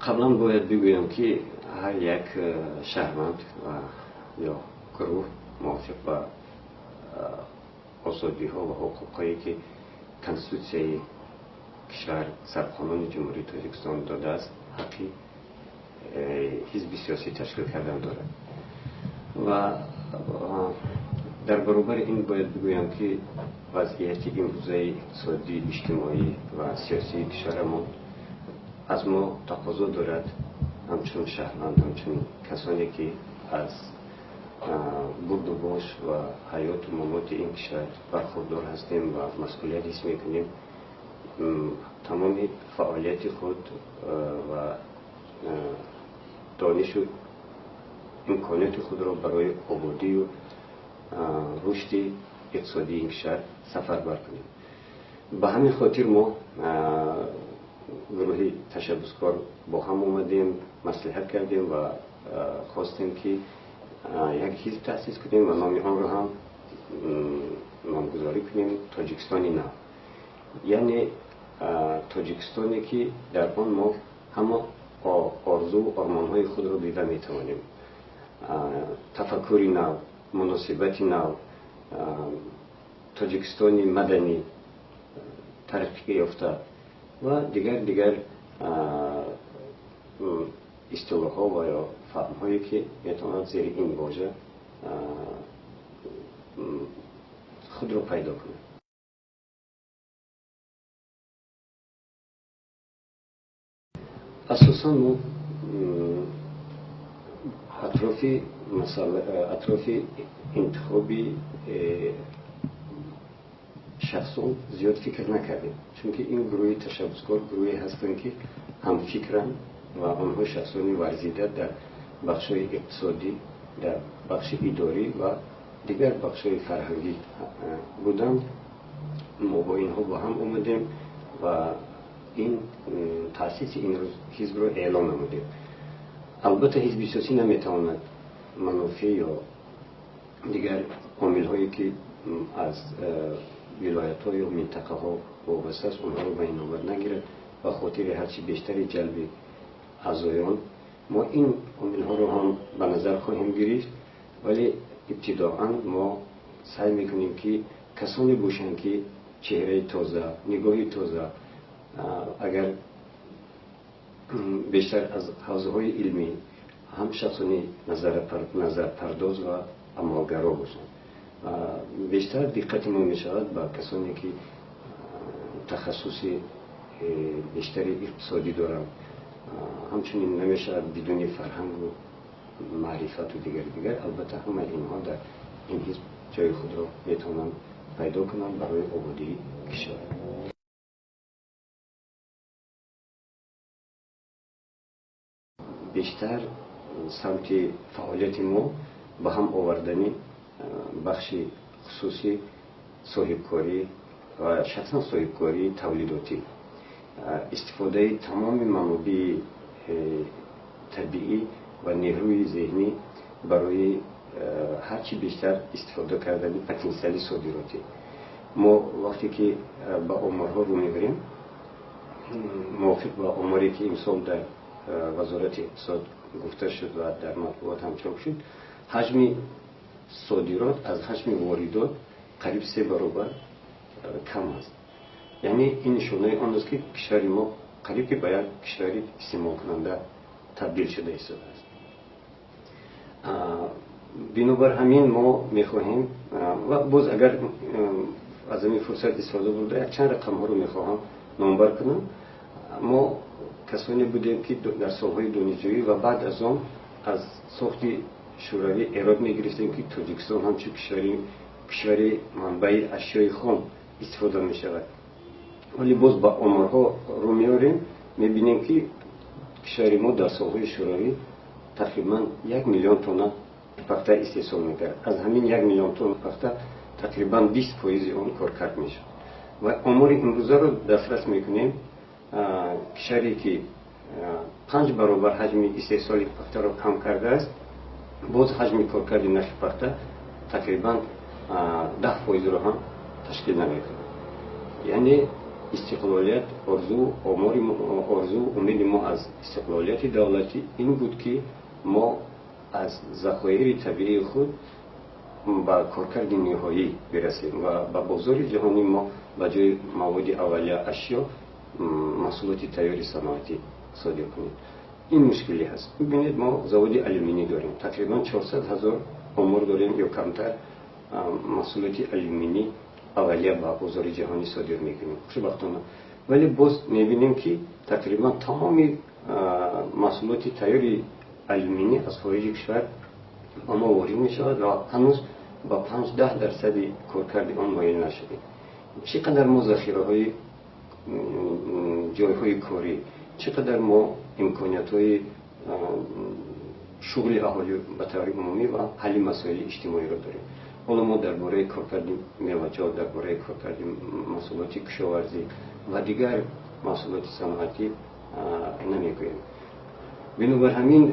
Қаблан бояд бигӯям, ки ҳар як шаҳрванд ва ё гурӯҳ мувофиқ ба озодиҳо ва ҳуқуқҳое, ки Конститутсияи кишвар, Сарқонуни Ҷумҳурии Тоҷикистон додааст, ҳаққи ҳизби сиёсӣ ташкил кардан дорад. Ва дар баробари ин бояд бигӯям, ки вазъияти имрӯзаи иқтисодӣ, иҷтимоӣ ва сиёсии кишварамон аз мо тақозо дорад, ҳамчун шаҳрванд, ҳамчун касоне, ки аз бурду бош ва ҳаёту мамоти ин кишвар бархурдор ҳастем ва масъулият ҳис мекунем, тамоми фаъолияти худ ва донишу имконияти худро барои ободию рушди иқтисодии ин кишвар сафарбар кунем. Ба ҳамин хотир мо, гурӯҳи ташаббускор, бо ҳам омадем, маслиҳат кардем ва хостем, ки як ҳизб таъсис кунем ва номи онро ҳам номгузорӣ кунем «Тоҷикистони нав», яъне Тоҷикистоне, ки дар он мо ҳама орзуву ормонҳои худро дида метавонем: тафаккури нав, муносибати нав, Тоҷикистони маданӣ, тараққӣ ёфта ва дигар истилоҳҳо ва ё фаҳмҳое, ки метавонад зери ин вожа худро пайдо кунад. Асосан мо атрофи масъала, атрофи интихоби шахсон зиёд фикр накардем, чунки ин гурӯҳи ташаббускор гурӯҳе ҳастанд, ки ҳамфикранд ва онҳо шахсони варзида дар бахшҳои иқтисодӣ, дар бахши идорӣ ва дигар бахшҳои фарҳангӣ буданд. Мо бо инҳо бо ҳам омадем ва ин таъсиси ин ҳизбро эълон намудем. Албатта, ҳизби сиёсӣ наметавонад манофеъ ё дигар омилҳое, ки аз вилоятҳо ё минтақаҳо вобаста аст, онҳоро ба инобат нагирад. Ба хотири ҳарчи бештари ҷалби аъзоён мо ин омилҳоро ҳам ба назар хоҳем гирифт, вале ибтидоан мо саъй мекунем, ки касоне бошанд, ки чеҳраи тоза, нигоҳи тоза, агар бештар аз ҳавзаҳои илмӣ, ҳам шахсони назарпардоз ва амалгаро бошанд. Бештар диққати мо мешавад ба касоне, ки тахассуси бештари иқтисодӣ доранд. Ҳамчунин намешавад бидуни фарҳангу маърифату дигари дигар. Албатта, ҳамаи инҳо дар ин ҳизб ҷои худро метавонанд пайдо кунанд барои ободии кишвар. Бештар самти фаъолияти мо ба ҳам овардани бахши хусусӣ, соҳибкорӣ ва шахсан соҳибкории тавлидотӣ, истифодаи тамоми манобеи табиӣ ва нерӯи зеҳнӣ барои ҳарчи бештар истифода кардани потенсиали содиротӣ. Мо вақте ки ба оморҳо рӯ мебарем, мувофиқ ба оморе, ки имсол дар Вазорати иқтисод гуфта шуд ва дар матбуот ҳам чоп шуд, ҳаҷми содирот аз ҳаҷми воридот қариб 3 баробар кам аст. Яъне ин нишонаи он аст, ки кишвари мо қариб ки ба як кишвари истеъмолкунанда табдил шуда истодааст. Бинобар ҳамин мо мехоҳем ва боз агар аз ҳамин фурсат истифода бурда, якчанд рақамҳоро мехоҳам номбар кунам. Мо касоне будем, ки дар солҳои донишҷӯӣ ва баъд аз он аз сохти Шӯравӣ эрод мегирифтем, ки Тоҷикистон ҳамчун кишвари манбаи ашёи хом истифода мешавад. Вале боз ба оморҳо рӯ меорем, мебинем, ки кишвари мо дар солҳои Шӯравӣ тақрибан 1 миллион тонна пахта истеҳсол мекард. Аз ҳамин 1 миллион тонна пахта тақрибан 20 фоизи он коркард мешуд. Ва омори имрӯзаро дастрас мекунем: кишваре, ки панҷ баробар ҳаҷми истеҳсоли пахтаро кам кардааст, боз ҳаҷми коркарди нахи пахта тақрибан 10 фоизро ҳам ташкил намекунад. Яъне Истиқлолият орзу орзу умеди мо аз истиқлолияти давлатӣ ин буд, ки мо аз захоири табиии худ ба коркарди ниҳоӣ бирасем ва ба бозори ҷаҳонӣ мо ба ҷои маводи аввалия ашё маҳсулоти тайёри саноатӣ содир кунем. Ин мушкилӣ ҳаст. Бибинед, мо заводи алюминӣ дорем, тақрибан 400 ҳазор омор дорем ё камтар маҳсулоти алюминӣ аввалия ба бозори ҷаҳонӣ содир мекунем, хушбахтона. Вале боз мебинем, ки тақрибан тамоми маҳсулоти тайёри алюминӣ аз хориҷи кишвар ба мо ворид мешавад ва ҳанӯз ба 5-10% коркарди он ноил нашудем. Чӣ қадар мо захираҳои ҷойҳои корӣ, чӣ қадар мо имкониятҳои шуғли аҳолӣ ба таври умумӣ ва ҳалли масоили иҷтимоиро дорем. Ҳоло мо дар бораи коркарди меваҷот, дар бораи коркарди маҳсулоти кишоварзӣ ва дигар маҳсулоти саноатӣ намегӯем. Бинобар ҳамин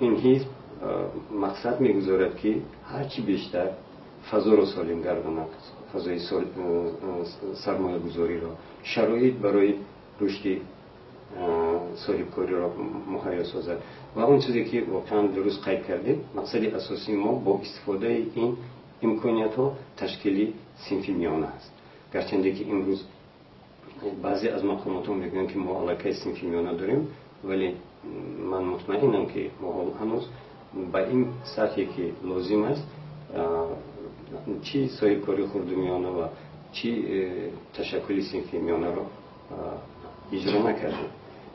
ин ҳизб мақсад мегузорад, ки ҳарчи бештар фазоро солим гардонад, фазои сармоягузориро, шароит барои рушди соҳибкориро муҳайё созад. Ва он чизе, ки воқеан дуруст қайд кардед, мақсади асосии мо бо истифодаи ин имкониятҳо ташкили синфи миёна аст. Гарчанде ки имрӯз баъзе аз мақомотҳо мегӯянд, ки мо аллакай синфи миёна дорем, вале ман мутмаинам, ки мо ҳанӯз ба ин сатҳе, ки лозим аст, чӣ соҳибкории хурду миёна ва чӣ ташаккули синфи миёнаро иҷро накардем.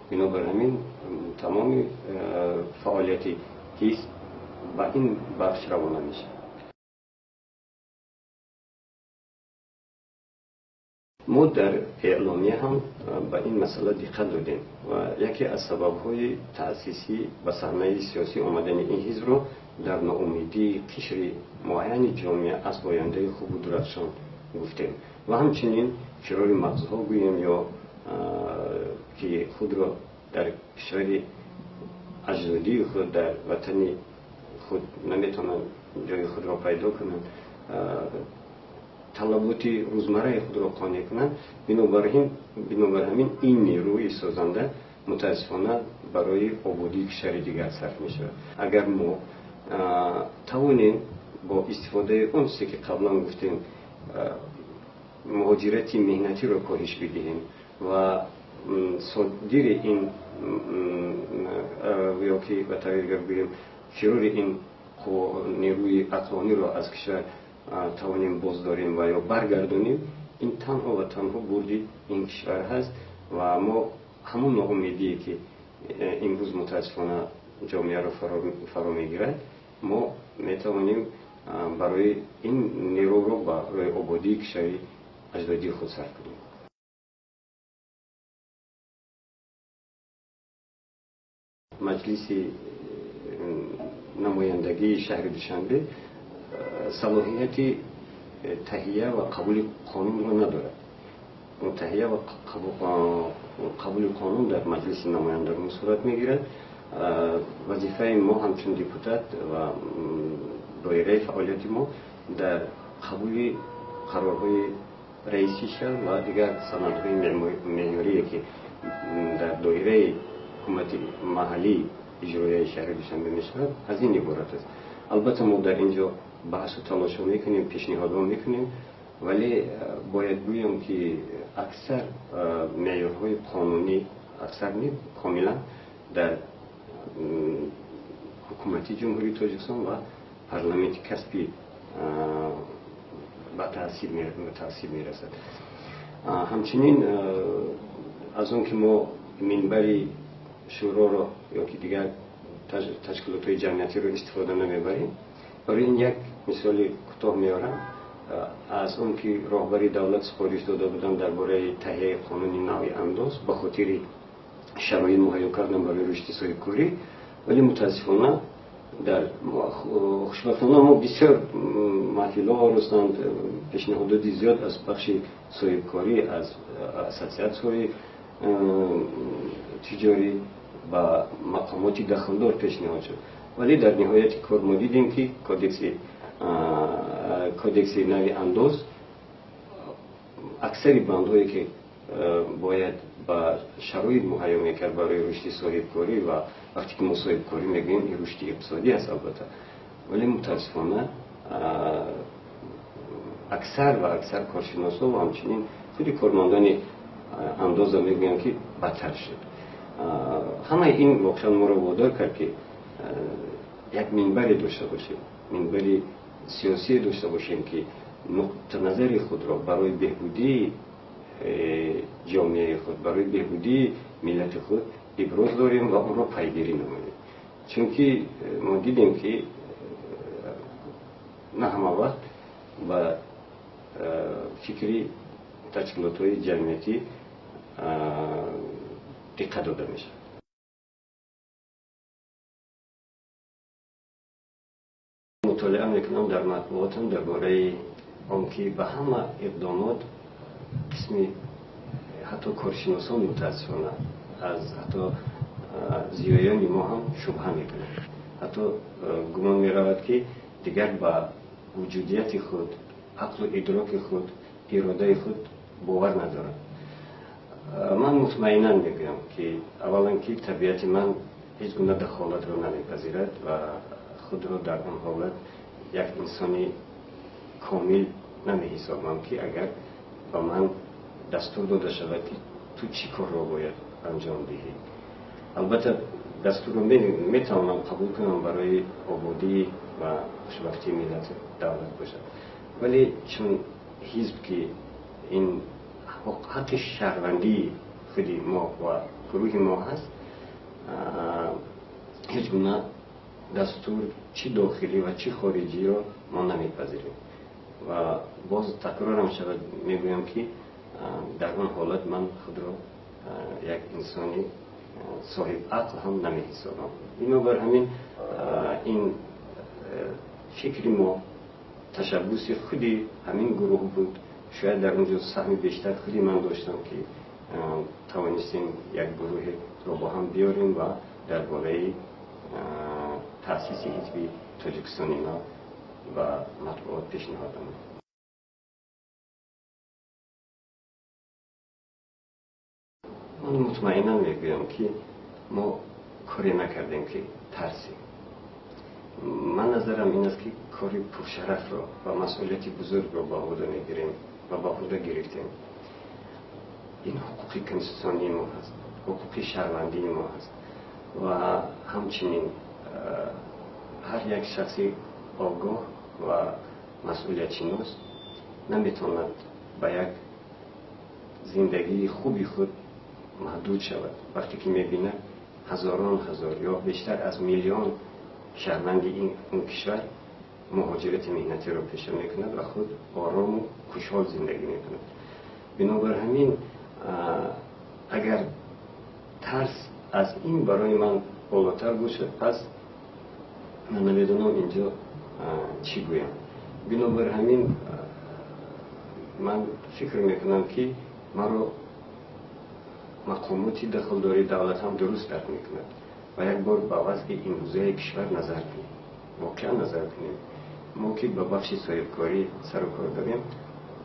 Бинобар ҳамин тамоми фаъолияти ҳизб ба ин бахш равона мешавад. Мо дар эъломия ҳам ба ин масъала диққат додем ва яке аз сабабҳои таъсисӣ ба саҳнаи сиёсӣ омадани ин ҳизбро дар ноумедии қишри муайяни ҷомеа аз ояндаи хубу дурахшон гуфтем ва ҳамчунин фирори мағзҳо гӯем ё ки худро дар кишвари аҷдодии худ, дар ватани худ наметавонанд ҷои худро пайдо кунанд, талаботи рӯзмарраи худро қонеъ кунанд. Бинобар ҳамин ин нерӯи созанда мутаассифона барои ободии кишвари дигар сарф мешавад. Агар мо тавонем бо истифодаи он чизе, ки қаблан гуфтем, муҳоҷирати меҳнатиро коҳиш бидиҳем ва содири ин ё ки ба таври дигар гӯем, фирори ин нерӯи ақлониро аз кишвар тавонем боздорем ва ё баргардонем, ин танҳо ва танҳо бурди ин кишвар ҳаст. Ва мо ҳамон ноумедие, ки имрӯз мутаассифона ҷомеаро фаро мегирад, мо метавонем барои ин нерӯро барои ободии кишвари аҷдодии худ сарф кунем. Маҷлиси намояндагии шаҳри Душанбе салоҳияти таҳия ва қабули қонунро надорад. Таҳия ва қабули қонун дар Маҷлиси намояндагон сурат мегирад. Вазифаи мо ҳамчун депутат ва доираи фаъолияти мо дар қабули қарорҳои раиси шаҳр ва дигар санадҳои меъёрие, ки дар доираи ҳукумати маҳаллии иҷроияи шаҳри Душанбе мешавад, аз ин иборат аст. Албатта, мо дар ин ҷо баҳсу талошҳо мекунем, пешниҳодҳо мекунем, вале бояд гӯям, ки аксар меъёрҳои қонунӣ, аксар не, комилан дар ҳукумати Ҷумҳурии Тоҷикистон ва парламенти касбӣ ба таъсир мерасад. Ҳамчунин аз он ки мо минбари шӯроро ё ки дигар ташкилотҳои ҷамъиятиро истифода намебарем, барои ин як мисоли кӯтоҳ меорам. Аз он ки роҳбари давлат супориш дода буданд дар бораи таҳияи қонуни нави андоз ба хотири шароит муҳайё кардан барои рушди соҳибкорӣ, вале мутаассифона дар хушбахтона мо бисёр маҳфилҳо оростанд, пешниҳодоти зиёд аз бахши соҳибкорӣ, аз ассотсиатсияҳои тиҷорӣ ба мақомоти дахлдор пешниҳод шуд, вале дар ниҳояти кор мо дидем, ки кодекси нави андоз Аксари бандҳое ки бояд ба шароит муҳайё мекард барои рушди соҳибкорӣ, ва вақте ки мо соҳибкорӣ мегӯем, ин рушди иқтисодӣ аст албатта, вале мутаассифона аксар ва аксар коршиносҳо ва ҳамчунин худи кормандони андоза мегӯянд, ки бадтар шуд. Ҳамаи ин воқеан моро водор кард, ки як минбаре дошта бошем, минбари сиёсие дошта бошем, ки нуқтаназари худро барои беҳбудии ҷомеаи худ, барои беҳбудии миллати худ иброз дорем ва онро пайгирӣ намоем. Чунки мо дидем, ки на ҳама вақт ба фикри ташкилотҳои ҷамъиятӣ диққат дода мешавад. Мутолиа мекунам дар матбуотам дар бораи он ки ба ҳама иқдомот қисми ҳатто коршиносон мутаассифона аз ҳатто зиёёни мо ҳам шубҳа мекунанд. Ҳатто гумон меравад, ки дигар ба вуҷудияти худ, ақлу идроки худ, иродаи худ бовар надоранд. Ман мутмаинан мегӯям, ки аввалан ки табиати ман ҳеҷ гуна дахолатро намепазирад ва худро дар он ҳолат як инсони комил намеҳисобам, ки агар ба ман дастур дода шавад, ки ту чӣ корро бояд анҷом диҳӣ. Албатта, дастурро метавонам қабул кунам барои ободӣ ва хушбахтии миллату давлат бошад, вале чун ҳизб, ки ин ҳаққи шаҳрвандии худи мо ва гурӯҳи мо ҳаст, ҳеҷ гуна дастур чӣ дохилӣ ва чӣ хориҷиро мо намепазирем. Ва боз такрорам шавад, мегӯям, ки дар он ҳолат ман худро як инсони соҳиб ақл ҳам намеҳисобам. Бинобар ҳамин ин фикри мо ташаббуси худи ҳамин гурӯҳ буд. Шояд дар он ҷо саҳми бештар худи ман доштам, ки тавонистем як гурӯҳеро бо ҳам биёрем ва дар бораи таъсиси ҳизби Тоҷикистони нав ба матбуот пешниҳод намудем. Ман мутмаинан мегӯям, ки мо коре накардем, ки тарсем. Ман назарам ин аст, ки кори пуршарафро ва масъулияти бузургро ба ӯҳда мегирем ва ба ӯҳда гирифтем. Ин ҳуқуқи конститутсионии мо ҳаст, ҳуқуқи шаҳрвандии мо ҳаст ва ҳамчунин ҳар як шахси огоҳ ва масъулиятшинос наметавонад ба як зиндагии хуби худ маҳдуд шавад, вақте ки мебинад ҳазорон ҳазор ё бештар аз миллион шаҳрванди ин кишвар муҳоҷирати меҳнатиро пеша мекунад ва худ орому хушҳол зиндагӣ мекунад. Бинобар ҳамин агар тарс аз ин барои ман болотар бошад, пас ман намедонам инҷо чӣ гӯям. Бинобар ҳамин ман фикр мекунам, ки маро мақомоти дахлдори давлат ҳам дуруст дарк мекунад ва як бор ба вазъи имрӯзаи кишвар назар кунем, воқеан назар кунем. Мо ки ба бахши соҳибкорӣ сару кор дорем,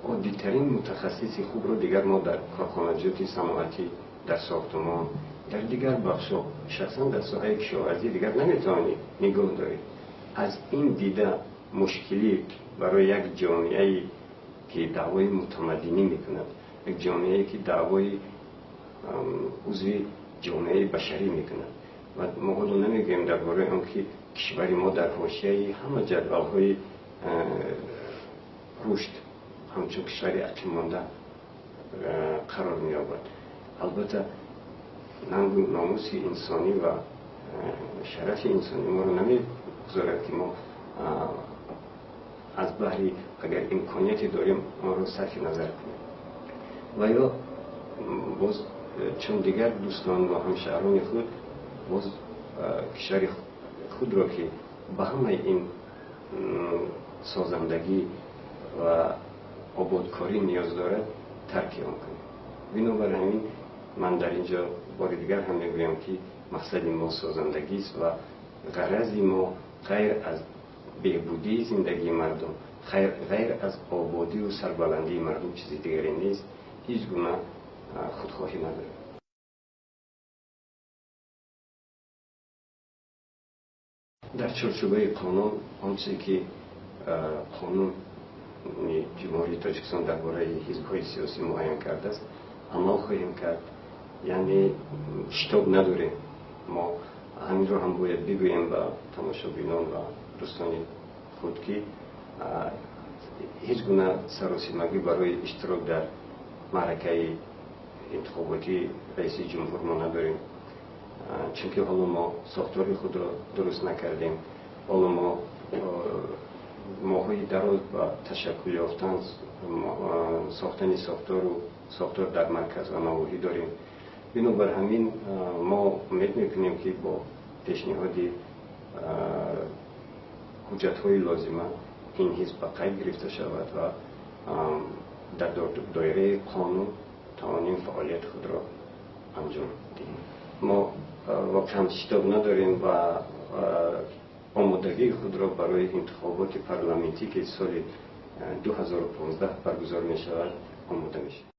оддитарин мутахассиси хубро дигар мо дар корхонаҷоти саноатӣ, дар сохтумон, дар дигар бахшҳо, шахсан дар соҳаи кишоварзӣ дигар наметавонӣ нигоҳ дорӣ. Аз ин дида мушкилӣ барои як ҷомеае, ки даъвои мутамаддинӣ мекунад, як ҷомеае, ки даъвои узви ҷомеаи башарӣ мекунад. Ва мо ҳоло намегӯем дар бораи он ки кишвари мо дар ҳошияи ҳама ҷадвалҳои рушд ҳамчун кишвари ақибмонда қарор меёбад. Албатта, нангу номуси инсонӣ ва шарафи инсонӣ моро намегузорад, ки мо аз баҳри агар имконияте дорем, онро сарфи назар кунем. Ва ё боз чун дигар дӯстон ва ҳамшаҳрони худ боз кишвари худро, ки ба ҳамаи ин созандагӣ ва ободкорӣ ниёз дорад, тарки он кунем. Бинобар ҳамин ман дар ин ҷо бори дигар ҳам мегӯям, ки мақсади мо созандагист ва ғарази мо ғайр аз беҳбудии зиндагии мардум, ғайр аз ободию сарбаландии мардум чизи дигаре нест. Ҳеҷ гуна худхоҳӣ надорем. Дар чорчӯбаи қонун, он чизе ки қонуни Ҷумҳурии Тоҷикистон дар бораи ҳизбҳои сиёсӣ муайян кардааст, амал хоҳем кард. Яъне шитоб надорем. Мо ҳаминро ҳам бояд бигӯем ба тамошобинон ва дӯстони худ, ки ҳеҷ гуна саросимагӣ барои иштирок дар маъракаи интихоботии раиси ҷумҳур мо надорем, чунки ҳоло мо сохтори худро дуруст накардем. Ҳоло мо моҳҳои дароз ба ташаккул ёфтан, сохтани сохтору сохтор дар марказ ва навоҳӣ дорем. Бинобар ҳамин мо умед мекунем, ки бо пешниҳоди ҳуҷҷатҳои лозима ин ҳизб ба қайд гирифта шавад ва дар доираи қонун тавонем фаъолияти худро анҷом диҳем. Мо воқеан шитоб надорем ва омодагии худро барои интихоботи парламентӣ, ки соли 2015 баргузор мешавад, омода мешавем.